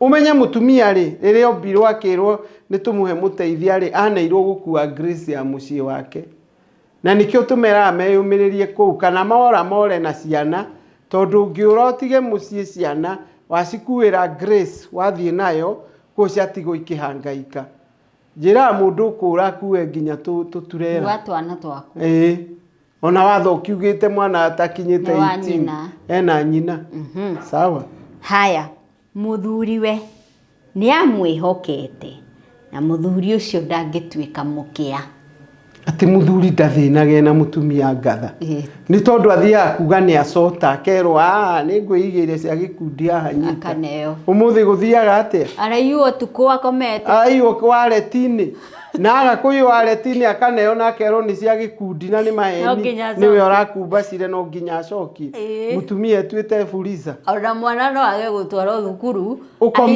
Ũmenye mũtumia rĩ, rĩrĩa ombirwo akĩrwo nĩ tũmũhe mũteithia rĩ, aneirwo gũkua grace ya mũciĩ wake. Na nĩkĩo tũmeraga meyũmĩrĩrie kũu, kana mora more na ciana, tondũ ũngĩũra ũtige mũciĩ ciana, wacikuĩra grace wathiĩ nayo, kũu ciatigwo ikĩhangaika. Njĩraga mũndũ ũkũra akue nginya tũturera. Gwa twana twaku. Ĩĩ. Ona watho ũkiugĩte mwana atakinyĩte Nĩ wa 18 nyina. ena nyina. Sawa. Haya, mũthuriwe nĩ amwĩhokete na mũthuri ũcio ndangĩtuĩka mũkĩa. Atĩ mũthuri ndathĩnage na mũtumia ngatha. Ĩĩ. Nĩ tondũ athiaga kuga nĩ acota akerwo aa nĩ ngwĩigĩire cia gĩkundi haha nyita. Akaneo. Ũmũthĩ gũthiaga atĩa? Araiywo ũtukũ akomete. Araiywo wareti-inĩ. Na aga kũiywo wareti-inĩ akaneo na akerwo nĩ cia gĩkundi na nĩ No maheni. nginya Nĩwe acokie. ũrakumbacire no nginya acokie. Ĩĩ. Mũtumia etuĩte fuliza. Ona mwana no age gũtwarwo thukuru. Ũkome.